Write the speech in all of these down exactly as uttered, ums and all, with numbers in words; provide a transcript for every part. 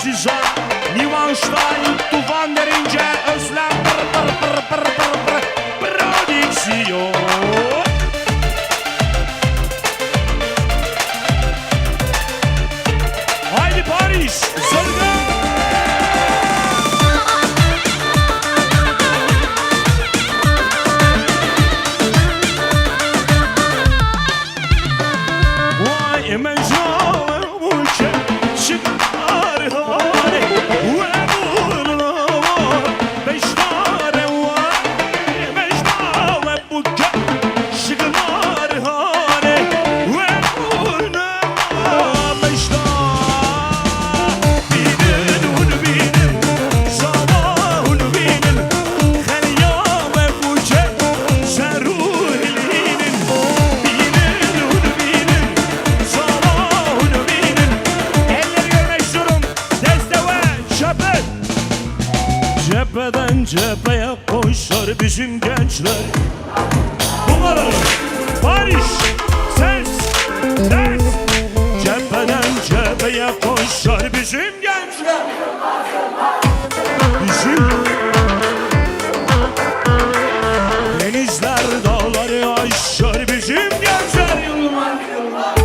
Mîwanştay, Tufan Derince, Özlem pır pır pır pır pır pır. Prodüksiyon. Haydi Paris, zılgın. Vay mecnun. Elleri görmek istiyorum. Deste ve çapı. Cepheden cepheye koşar bizim gençler. Bunlar alın. Barış, ses, ses. Cepheden cepheye koşar bizim gençler. Bizim denizler dağları aşar bizim gençler. Yılmaz, Yılmaz.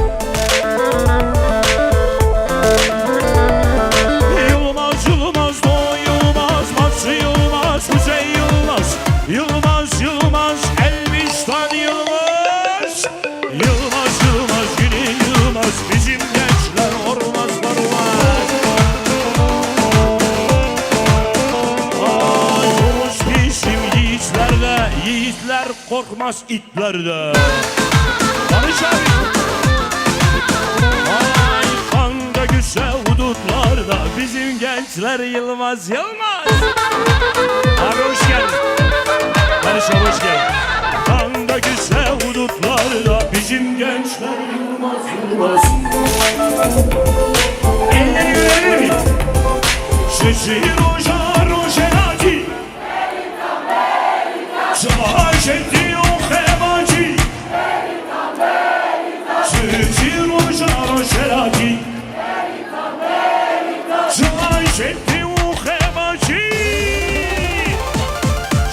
Yılmaz, Yılmaz, Doğu Yılmaz, Batı Yılmaz, Kuzey Yılmaz, Yılmaz, Yılmaz, Elbistan Yılmaz. Yılmaz, Yılmaz, Güney Yılmaz, bizim gençler olmaz, olmaz. Ay, Yunus bizim yiğitlerde, yiğitler korkmaz itlerde. Barış abi. Ay, kan dökülse hudutlarda bizim gençler yılmaz, yılmaz. Abi hoş geldin. Barış abi hoş geldin. Kan dökülse hudutlarda bizim gençler yılmaz, yılmaz. Elleri görebilir miyim? Şişir hoca, Roşenacı. Çaşeti o xebacı. Şişir hoca, Roşenacı. Çaşeti û xebacî.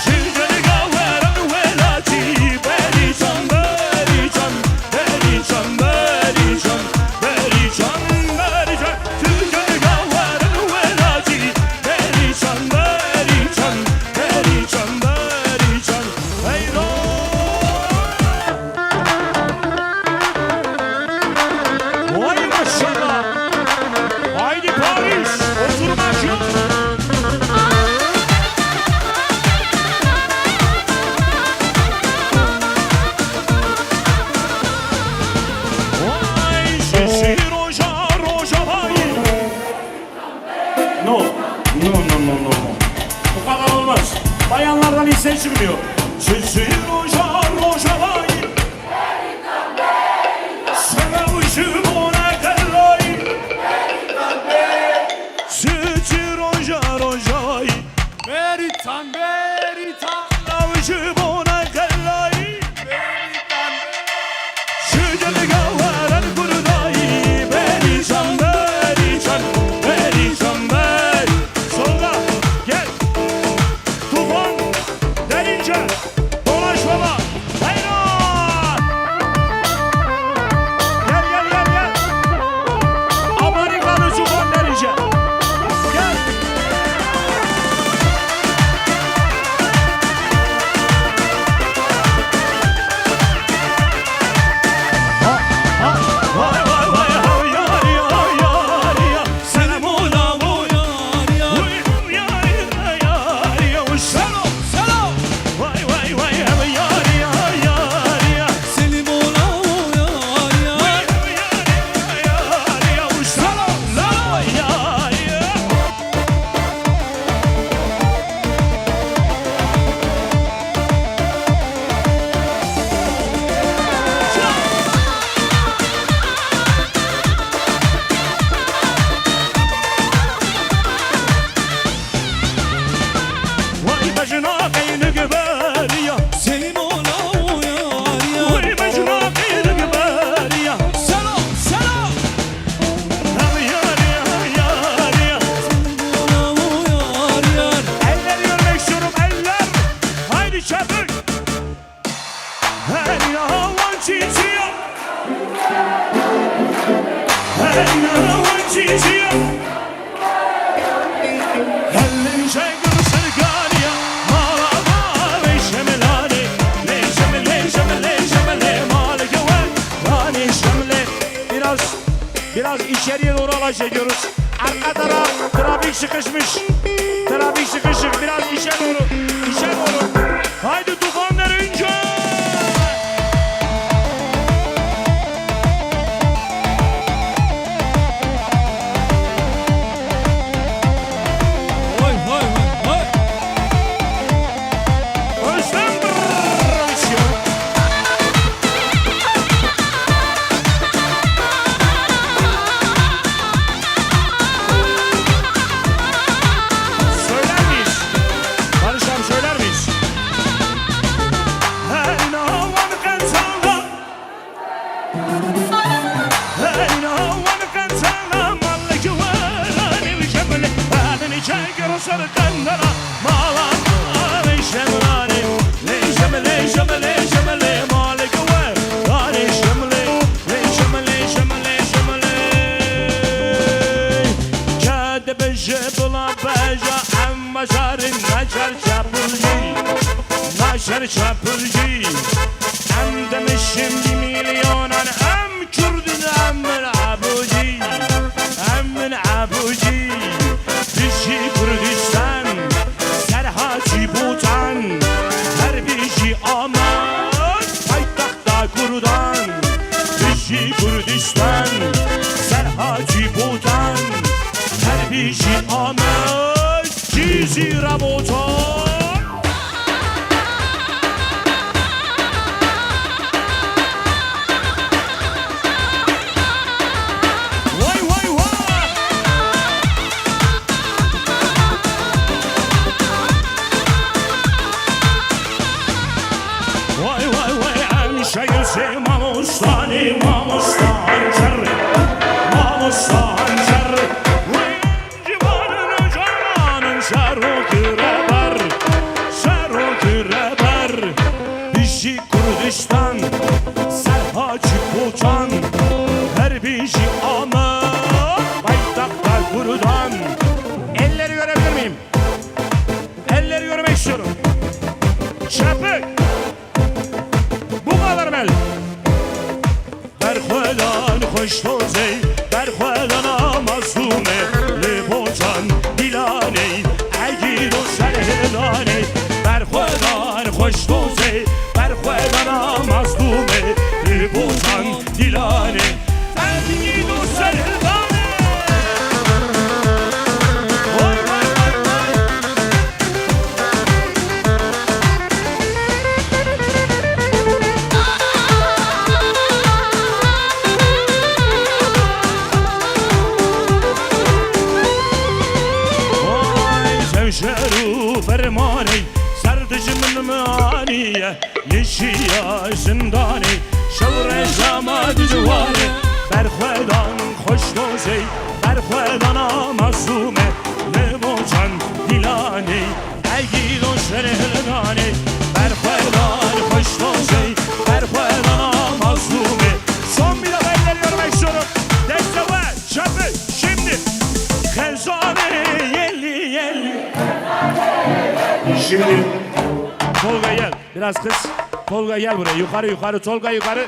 Ji ceriga werin welatî. Berîcan, berîcan, berîcan, berîcan, berîcan, berîcan. Ji ceriga werin welatî. Berîcan, berîcan, berîcan, berîcan. Heyran. Vay maşallah. Haydi Paris, oturmak yok. Vay şişi roja, roja vay. No. No, no, no, no, no. Bu kadar olmaz. Bayanlardan hiç ses çıkmıyor. Şişi roja, roja vay. Sana uşu bona kalay. Şişi roja, roja vay. Beritan, beritan. Sana uşu bona kalay. Beritan, beritan. Şu cemega veren kurdayı. Beritan, beritan, beritan, beritan. Solda, gel. Tufan, Derince, Dolaş Baba, Biraz, biraz içeriye doğru alacak diyoruz. Arka taraf trafik sıkışmış. Trafik sıkışık. Biraz içe doğru. İçe doğru. Haydi Tufan Derince! Vay, vay, vay, vay. Özlem Derince! Söyler miyiz? Barış abi, söyler miyiz? Lê jim lê jim lê jim lê malê ki we danê jim lê. Lê jim lê jim lê jim lê. Ke dibêje bila beja em bajarin naçer çapulcî. Naçer çapulcî. Em demişin bir milyonan em Kurdin em min Ebûcî, em min Ebûcî. Dijî Kurdistan, ser Hacî Botan, her bijî Amed, paytexta Kurdan. Dijî Kurdistan, ser Hacî Botan, her bijî Amed, Cizîre Botan. Vay, vay, vay! Vay, vay, vay, em şehîdê mamostanê, mamosta hançer, mamosta hançer. Ciwanên canan serokî reber, serokî reber. Bijî Kurdistan, ser Hacî Koçan, her bijî Amed, paytexta Kurdan. Elleri görebilir miyim? Elleri görmek istiyorum. Çapik. Bu kadar mı? Berxwedan xweştozê, berxwedana mazlûmê, li Bocan Dîlanê, egîdo serhêlanê. Berxwedan xweştozê, berxwedana mazlûmê, li Bocan Dîlanê, egîdo serhêlanê. Vay, vay, vay, vay. Vay şemşer û fermanê, ser dijmin min aniye, yeşiya zindanê, şew reja ma di ciwanê, berxwedan xweştozê, berxwedana mazlûmê, li Bocan Dîlanê. Egîdo serhêlanê, berxwedan xweştozê, berxwedana mazlûmê. Son bir defa elleri görmek istiyorum. Destewe, çapik, şimdi. Xezanê yelî yelî. Şimdi. Tolga gel, biraz kız. Tolga gel buraya, yukarı yukarı, Tolga yukarı.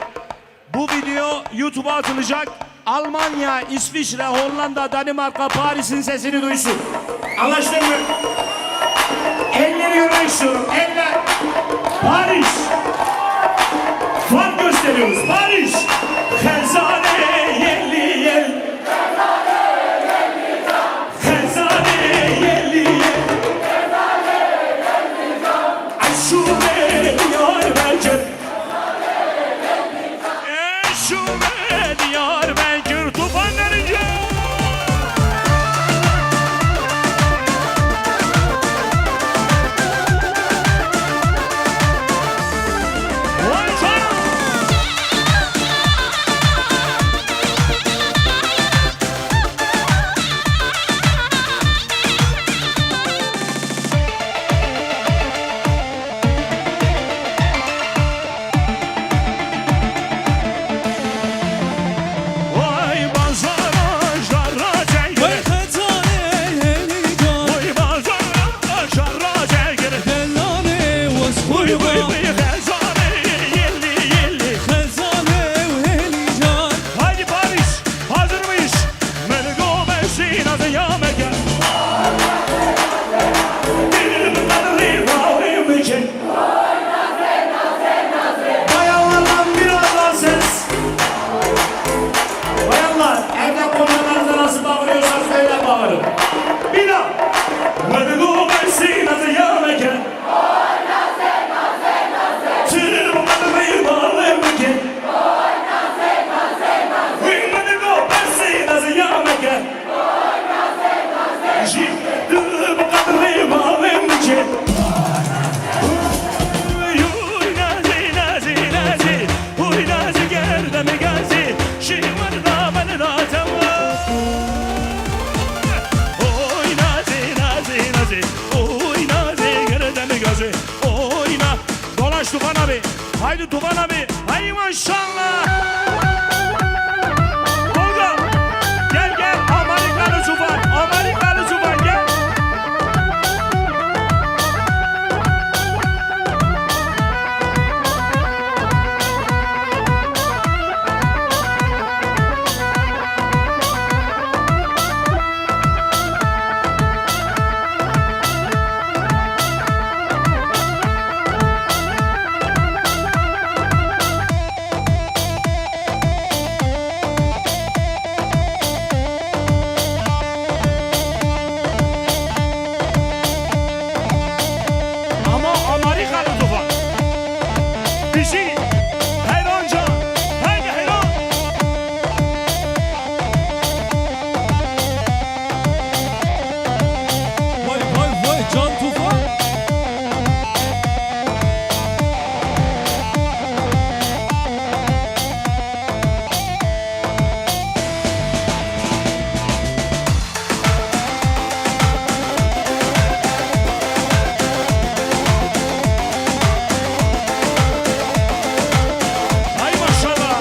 Bu video YouTube'a atılacak. Almanya, İsviçre, Hollanda, Danimarka, Paris'in sesini duysun. Anlaştık mı? Elleri görmek istiyorum. Eller. Paris. Fark gösteriyoruz. Paris. Xezanê yelî yel. Xezanê yelî yel. Eşûmê Diyarbekir. Eşûmê Diyarbekir, Tufan Derince. Vay canım. Haydi Tufan abi. Hay maşallah. Tolga. Gel gel. Amarî Kalı Tufan. Amarî Kalı Tufan gel. Ama Amarî Kalı Tufan. Bijî Heyran Can. Haydi Heyran. Vay vay vay Can Tufan. Ay maşallah.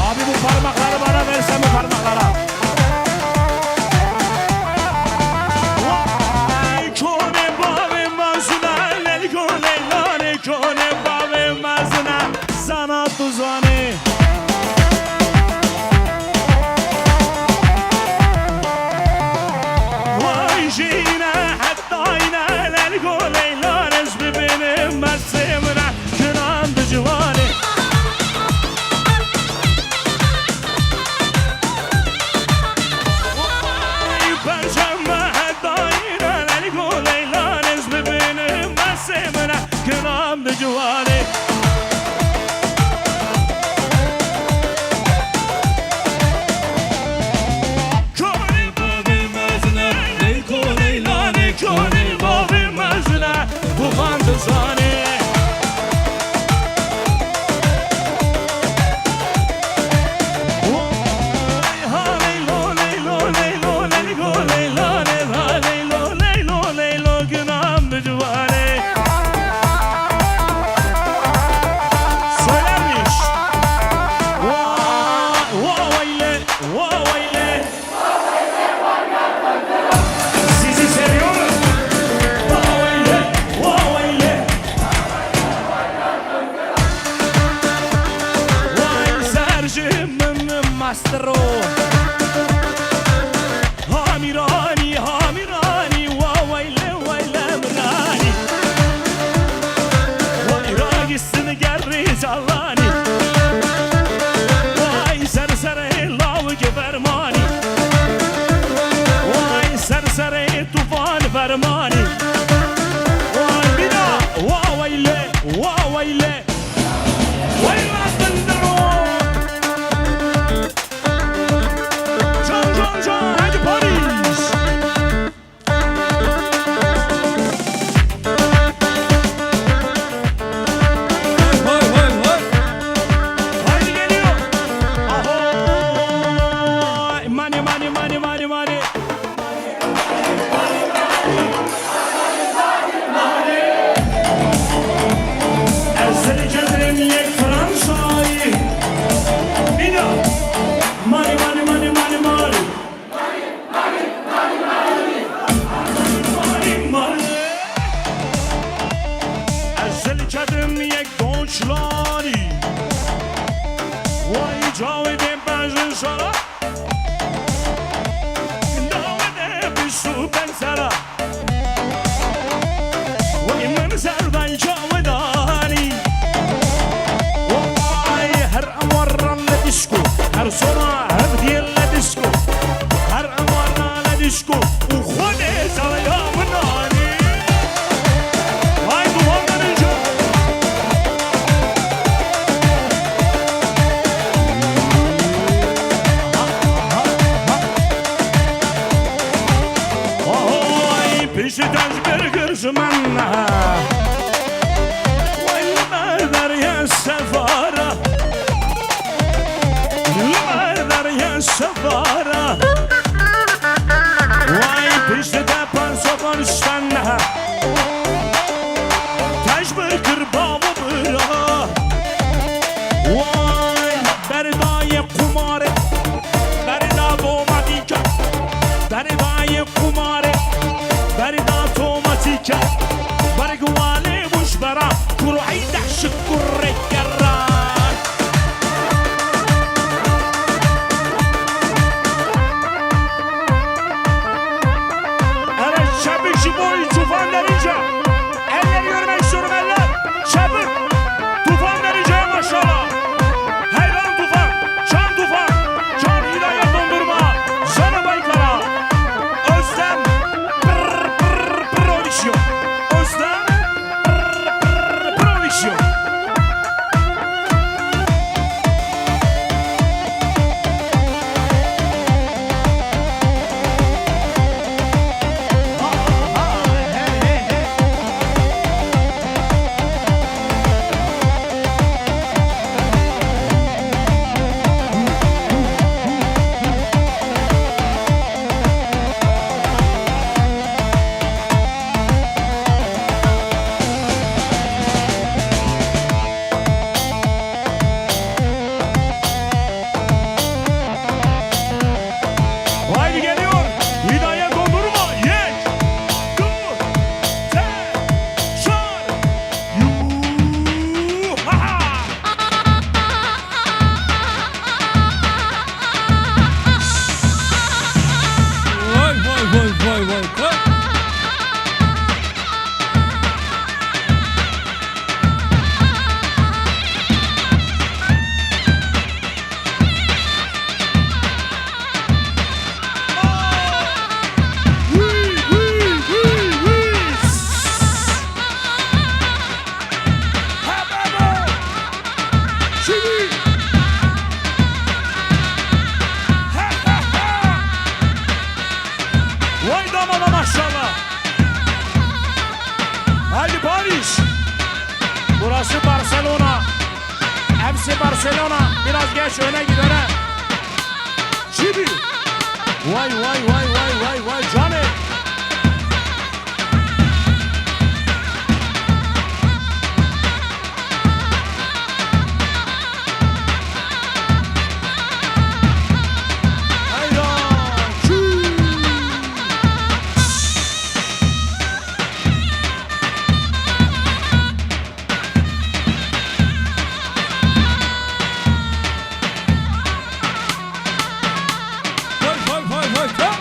Abi bu parmakları bana versen bu parmaklara. Vay, kone bavê mezine, lelko leylane, kone bavê mezine, sana tu zanî. Vay jîne, heta yine, lelko leylane, ez bibînim, mesê min e. Kiran di ciwanê. Ay, perçem me hedayî re, Leyla, ez bibînim, mesê min e, kiran di ciwanê. Konî bavê mezin e, Leyko Leylanê, konî bavê mezin e, Tufan dizanê. Vay ha Leylo, Leylo, Leylo, Leylo, Leylo, Leylo, Leylo, Leylo, Leylo, günahım bir civanê. Söylermiş. Vay, vay, vay, le, vay, vay, le. Sizi seviyorum. Vay, vay, le, vay, vay, le. Vay, Serjim, mastro. Hamirani, Hamirani, wa weyle, weyle mirani. Wa Iraq üstünü gerri zallani. Vay sersere lavuk fermani. Vay sersere tufan fermani. Vay bina, wa weyle, wa weyle. Weyle sindiro. Can, can, can, hadi Paris. Vay, vay, vay. Haydi geliyor. Aho. Mani, mani, mani, mani, mani. Ez seni kendim yek Fransa'yı. Bina. Mani, mani, mani, mani, mani. Ez li kedim yek doçlanî. Way cawidê pejin sala. Dawide bîst û pênc sala. Way min serdan cawidanî. Way her emaran le dîsko. Her sona her diye le dîsko. Her emaran le dîsko. Û Xwedê sala ya min anî. Vay duman derince. Fikir bavo bira. Vay, berdayê qumarê, berda domatîke, berdayê qumarê, berda domatîke, berg walê bûş bera, kurayî dehşik kurê gerra. Evet, çepik ji bo Tufan Derince. Elleri görmek istiyorum, eller. Çabuk. Tufan Derince'ye maşallah. Hayran Tufan. Can Tufan. Can Hidayet Dondurma. Zana Baykara. Özlem. Pırr, pırr, prodüksiyon. Özlem. Pırr, pırr, prodüksiyon. Haydi geliyor. Hidayet Dondurma. Yek. Dur. Te. Şar. Yu. Ha ha. Vay, vay, vay, vay, vay. Vay. Vay damada maşallah. Haydi Paris. Burası Barcelona. F C Barcelona. Biraz geç öne git öne. Çibi. Vay, vay, vay, vay, vay, vay, canım. Hayda. Çibi. Vay, vay, vay, vay, vay.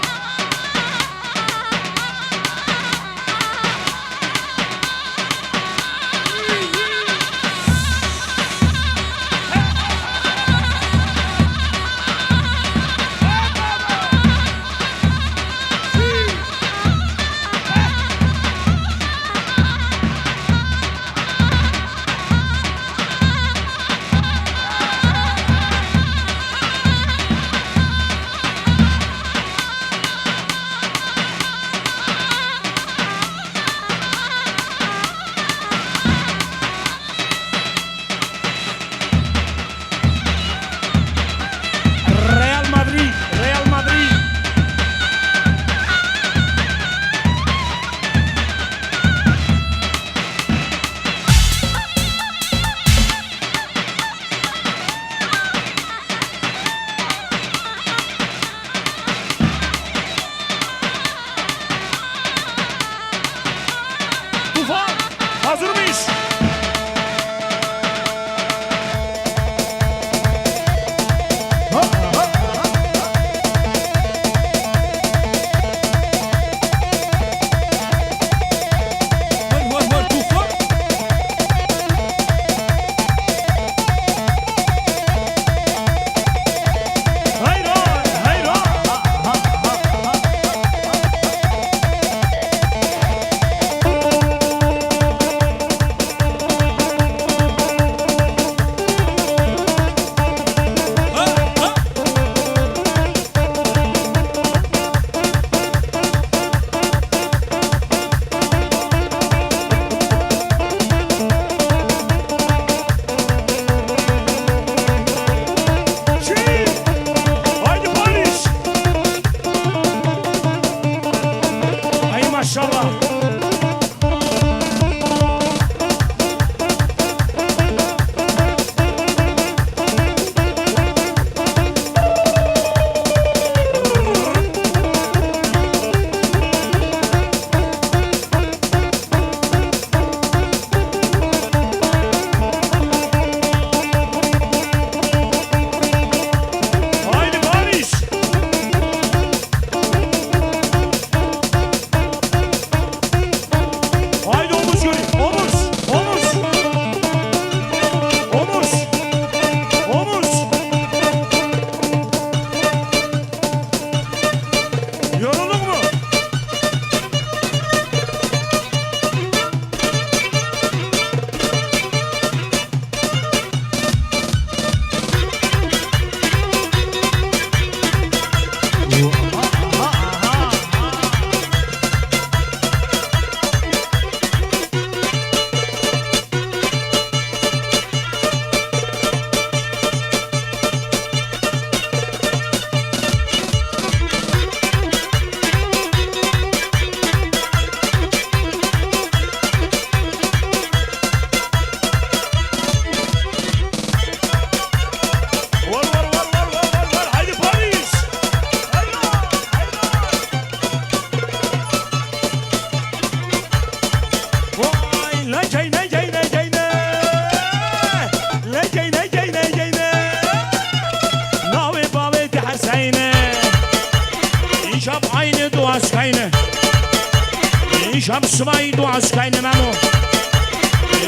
Em sibahî dua ez kayne Memo.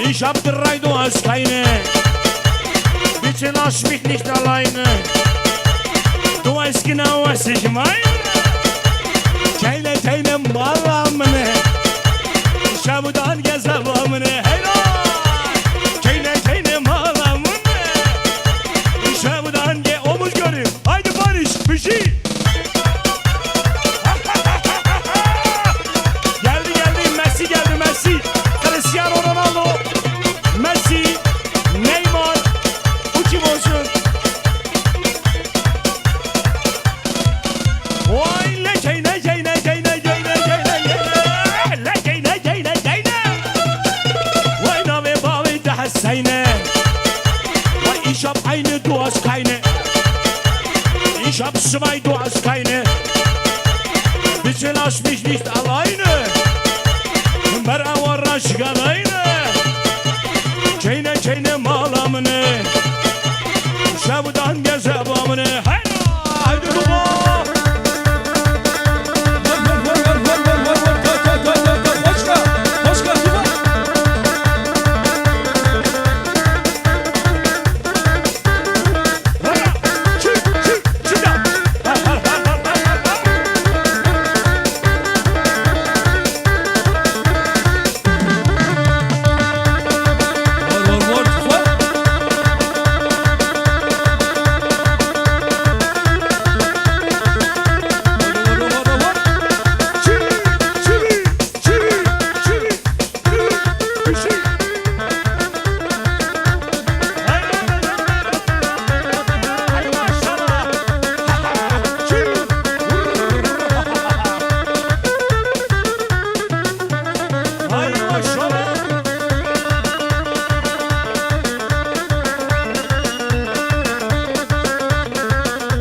Ich hab drei dua ez kayne. Bitte lass mich nicht alleine. Du weißt genau, was ich meine. Keyne keyne mala min e. Şev û dangê zeba min e. Heyra! Keyne keyne mala min e. Şev û dangê omuz göreyim. Haydi Barış, bir şey. Geldi, geldi, Messi geldi, Messi. Cristiano Ronaldo, Messi, Neymar. Bu kim olsun? Vay le keyne, keyne, keyne, keyne, keyne, keyne. Le keyne, keyne, keyne. Vay navê bavê te Heseyne. Vay ich hab eine, du hast keine. Ich hab zwei, du hast keine. Bitte lass mich nicht alleine. Ber ewa raşgelayne. Keyne keyne mala min e. Şev û dangê zeba min e. Heyra! Haydi baba!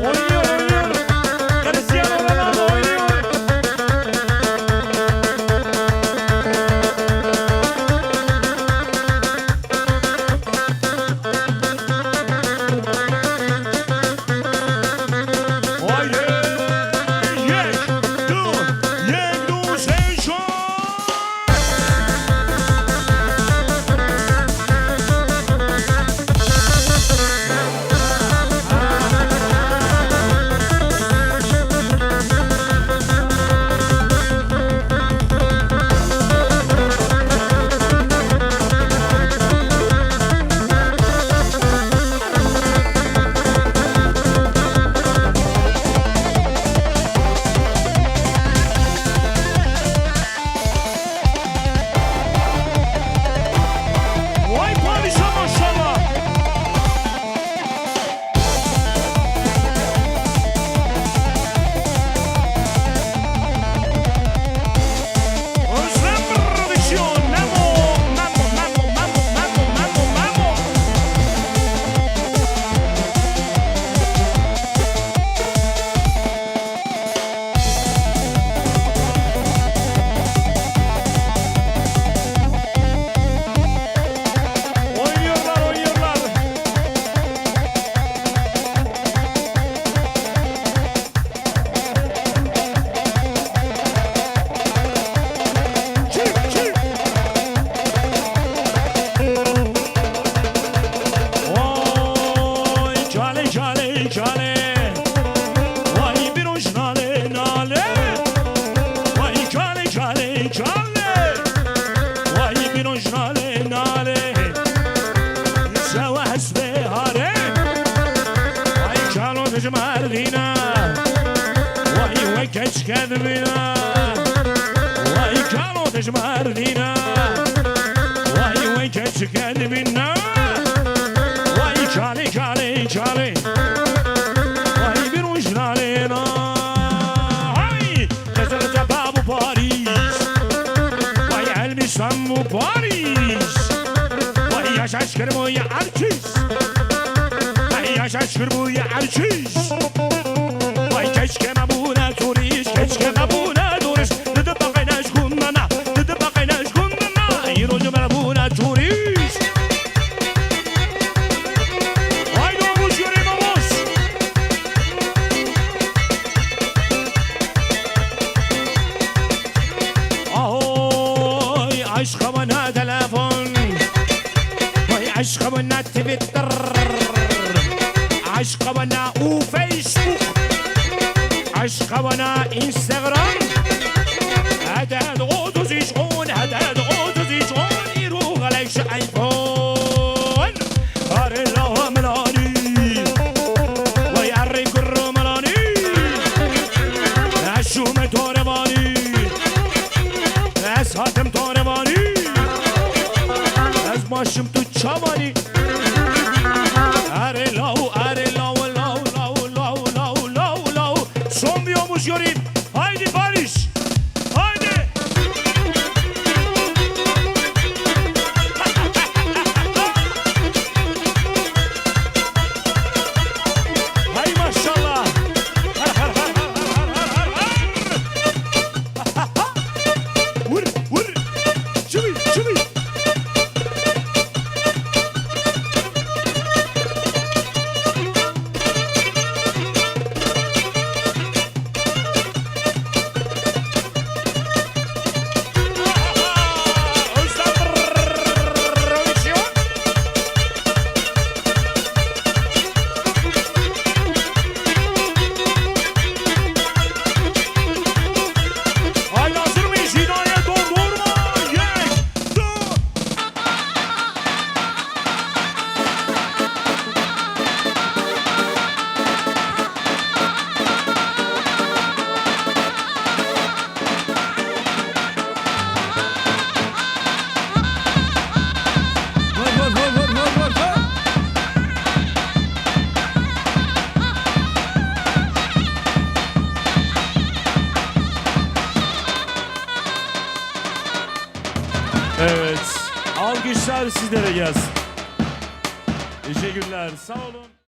Oynuyor, oynuyor. Cristiano Ronaldo oynuyor. Haydi! Yek, du, yek, du, sen şo! Vay padişah, maşallah. Özlem Prodüksiyon, Memo, Memo, Memo. Oynuyorlar, oynuyorlar. Çık, çık. Oy, çale, çale, çale. Vay bir uç nale, nale. Vay çale, çale, çale. Vay bir uç nale, nale. Sewa hesbe hare. Vay çalo tecmardina. Vay we keçken bina. Vay çalo tecmardina. Vay we keçken bina. Vay çale, çale, çale. Vay bir uç nale, na. Hay! Qızıl Tepe bu Paris. Vay Elbistan bu Paris. Vay yaşa şükür bu ya artist. Vay yaşa şükür bu ya artist. Vay keşke me bûne turist, keşke me bûne turist. Didi baqayne ji gundana, didi baqayne ji gundana. Îro ji me bûne turist. Haydi omuz göreyim omuz. Aho, Eşqewena Twitter, eşqewena û Facebook, eşqewena Instagram. Heded otuz üç on, heded otuz üç on, îro xelek ji iPhone. Arê lawa milanî, wey arê kurro milanî. Ez şûme torevanî, ez hatim torevanî. Ez maşim tu çavanî. Erê law, erê law, law, law. Son bir omuz göreyim. Haydi Barış. Haydi. Hay maşallah. Vur, vur. Çivi, çivi. Ay, hazır mıyız? Hidayet dondurma. Yek, dur. Evet. Alkışlar sizlere gelsin. Teşekkürler. Sağ olun.